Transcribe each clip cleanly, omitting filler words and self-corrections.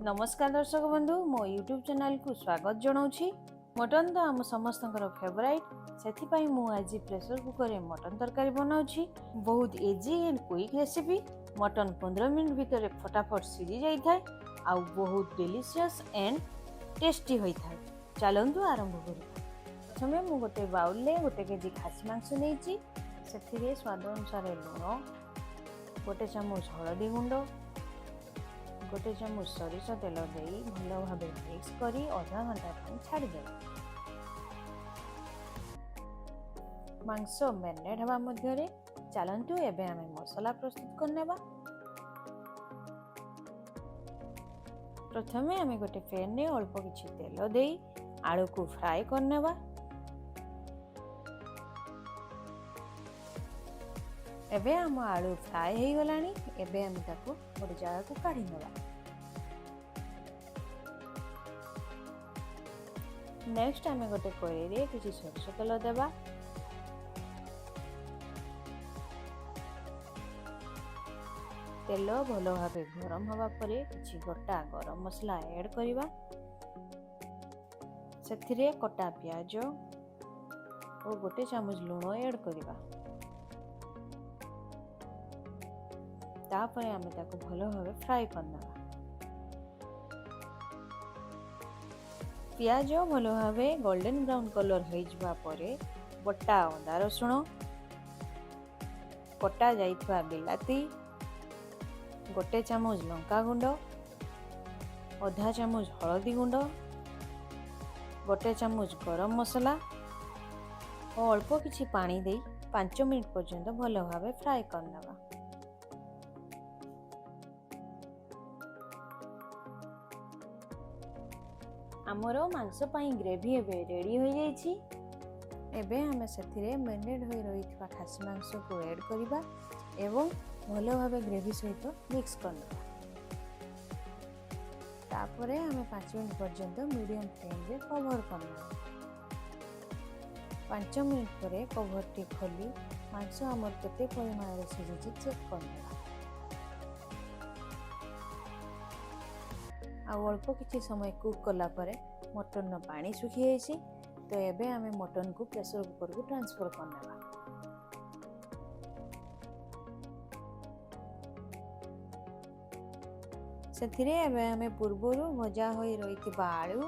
ନମସ୍କାର ଦର୍ଶକ ବନ୍ଧୁ, ମୋ ୟୁଟ୍ୟୁବ୍ ଚ୍ୟାନେଲକୁ ସ୍ୱାଗତ ଜଣାଉଛି। ମଟନ୍ ତ ଆମ ସମସ୍ତଙ୍କର ଫେଭରାଇଟ୍। ସେଥିପାଇଁ ମୁଁ ଆଜି ପ୍ରେସର କୁକରରେ ମଟନ୍ ତରକାରୀ ବନାଉଛି। ବହୁତ easy and quick recipe. Mutton 15 minute ଭିତରେ ଫଟାଫଟ ସିଝି ଯାଇଥାଏ ଆଉ ବହୁତ ଡେଲିସିୟସ୍ ଆଣ୍ଡ ଟେଷ୍ଟି ହୋଇଥାଏ। ଚାଲନ୍ତୁ ଆରମ୍ଭ କରିବା। ପ୍ରଥମେ ମୁଁ ଗୋଟେ ବାଉଲରେ 1 କେଜି ଖାସି ମାଂସ ନେଇଛି। ସେଥିରେ ସ୍ୱାଦ ଅନୁସାରେ ଲୁଣ, 1 ଚାମଚ ହଳଦୀ ଗୁଣ୍ଡ, 1 ଚାମଚ ସୋରିଷ ତେଲ ଦେଇ ଭଲ ଭାବେ ମିକ୍ସ କରି ଅଧା ଘଣ୍ଟା ପାଇଁ ଛାଡ଼ିଦେବା। ମାଂସ ମ୍ୟାରିନେଟ୍ ହେବା ମଧ୍ୟରେ ଚାଲନ୍ତୁ ଏବେ ଆମେ ମସଲା ପ୍ରସ୍ତୁତ କରିନେବା। ପ୍ରଥମେ ଆମେ ଗୋଟେ ପ୍ୟାନରେ ଅଳ୍ପ କିଛି ତେଲ ଦେଇ ଆଳୁକୁ ଫ୍ରାଏ କରିନେବା। ଏବେ ଆମ ଆଳୁ ଫ୍ରାଏ ହେଇଗଲାଣି। ଏବେ ଆମେ ତାକୁ ଗୋଟେ ଜାଗାକୁ କାଢ଼ି ନେବା। ନେକ୍ସଟ ଆମେ ଗୋଟେ କଡ଼େଇରେ କିଛି ସୋରିଷ ତେଲ ଦେବା। ତେଲ ଭଲ ଭାବେ ଗରମ ହେବା ପରେ କିଛି ଗୋଟା ଗରମ ମସଲା ଆଡ଼୍ କରିବା। ସେଥିରେ କଟା ପିଆଜ ଓ 1 ଚାମଚ ଲୁଣ ଆଡ଼୍ କରିବା। ତାପରେ ଆମେ ତାକୁ ଭଲ ଭାବେ ଫ୍ରାଏ କରିନେବା। ପିଆଜ ଭଲ ଭାବେ ଗୋଲ୍ଡେନ୍ ବ୍ରାଉନ୍ କଲର୍ ହୋଇଯିବା ପରେ ବଟା ଅଦା ରସୁଣ, କଟା ଯାଇଥିବା ବିଲାତି, 1 ଚାମଚ ଲଙ୍କା ଗୁଣ୍ଡ, ଅଧା ଚାମଚ ହଳଦୀ ଗୁଣ୍ଡ, 1 ଚାମଚ ଗରମ ମସଲା ଓ ଅଳ୍ପ କିଛି ପାଣି ଦେଇ 5 ମିନିଟ୍ ପର୍ଯ୍ୟନ୍ତ ଭଲ ଭାବେ ଫ୍ରାଏ କରିନେବା। ଆମର ମାଂସ ପାଇଁ ଗ୍ରେଭି ଏବେ ରେଡ଼ି ହୋଇଯାଇଛି। ଏବେ ଆମେ ସେଥିରେ ମ୍ୟାରିନେଟ୍ ହୋଇ ରହିଥିବା ଖାସି ମାଂସକୁ ଆଡ଼୍ କରିବା ଏବଂ ଭଲ ଭାବେ ଗ୍ରେଭି ସହିତ ମିକ୍ସ କରିନେବା। ତାପରେ ଆମେ 5 ମିନିଟ୍ ପର୍ଯ୍ୟନ୍ତ ମିଡ଼ିୟମ୍ ଫ୍ଲେମ୍ରେ କଭର୍ କରିନେବା। 5 ମିନିଟ୍ ପରେ କଭର୍ଟି ଖୋଲି ମାଂସ ଆମର କେତେ ପରିମାଣରେ ସିଝିଛି ଚେକ୍ କରିନେବା। ଆଉ ଅଳ୍ପ କିଛି ସମୟ କୁକ୍ କଲା ପରେ ମଟନ୍ର ପାଣି ଶୁଖିଯାଇଛି। ତ ଏବେ ଆମେ ମଟନ୍କୁ ପ୍ରେସର କୁକରକୁ ଟ୍ରାନ୍ସଫର୍ କରିନେବା। ସେଥିରେ ଏବେ ଆମେ ପୂର୍ବରୁ ଭଜା ହୋଇ ରହିଥିବା ଆଳୁ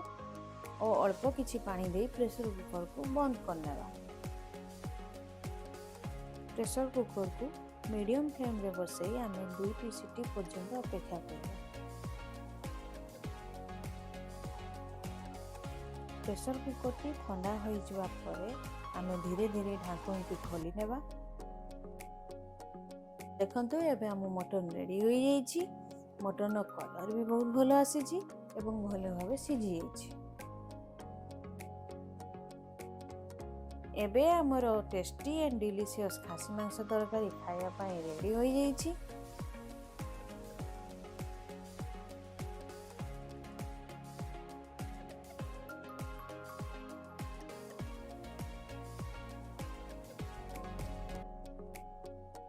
ଓ ଅଳ୍ପ କିଛି ପାଣି ଦେଇ ପ୍ରେସର କୁକରକୁ ବନ୍ଦ କରିନେବା। ପ୍ରେସର କୁକରକୁ ମିଡ଼ିୟମ୍ ଫ୍ଲେମ୍ରେ ବସାଇ ଆମେ ଦୁଇଟି ସିଟି ପର୍ଯ୍ୟନ୍ତ ଅପେକ୍ଷା କରିବା। ପ୍ରେସର କୁକରଟି ଥଣ୍ଡା ହୋଇଯିବା ପରେ ଆମେ ଧୀରେ ଧୀରେ ଢାଙ୍କୁଣୀଟି ଖୋଲି ନେବା। ଦେଖନ୍ତୁ, ଏବେ ଆମ ମଟନ୍ ରେଡ଼ି ହୋଇଯାଇଛି। ମଟନ୍ର କଲର୍ ବି ବହୁତ ଭଲ ଆସିଛି ଏବଂ ଭଲ ଭାବେ ସିଝିଯାଇଛି। ଏବେ ଆମର ଟେଷ୍ଟି ଆଣ୍ଡ ଡିଲିସିୟସ୍ ଖାସି ମାଂସ ତରକାରୀ ଖାଇବା ପାଇଁ ରେଡ଼ି ହୋଇଯାଇଛି।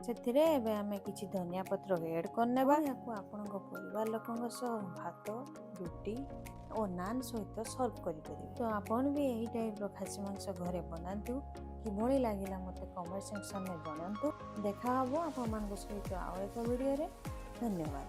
ସେଥିରେ ଏବେ ଆମେ କିଛି ଧନିଆ ପତ୍ର ଏଡ଼୍ କରିନେବା। ଏହାକୁ ଆପଣଙ୍କ ପରିବାର ଲୋକଙ୍କ ସହ ଭାତ, ରୁଟି ଓ ନାନ୍ ସହିତ ସର୍ଭ କରିପାରିବେ। ତ ଆପଣ ବି ଏହି ଟାଇପ୍ର ଖାସି ମାଂସ ଘରେ ବନାନ୍ତୁ। କିଭଳି ଲାଗିଲା ମୋତେ କମେଣ୍ଟ ସେକ୍ସନରେ ଜଣାନ୍ତୁ। ଦେଖା ହେବ ଆପଣମାନଙ୍କ ସହିତ ଆଉ ଏକ ଭିଡ଼ିଓରେ। ଧନ୍ୟବାଦ।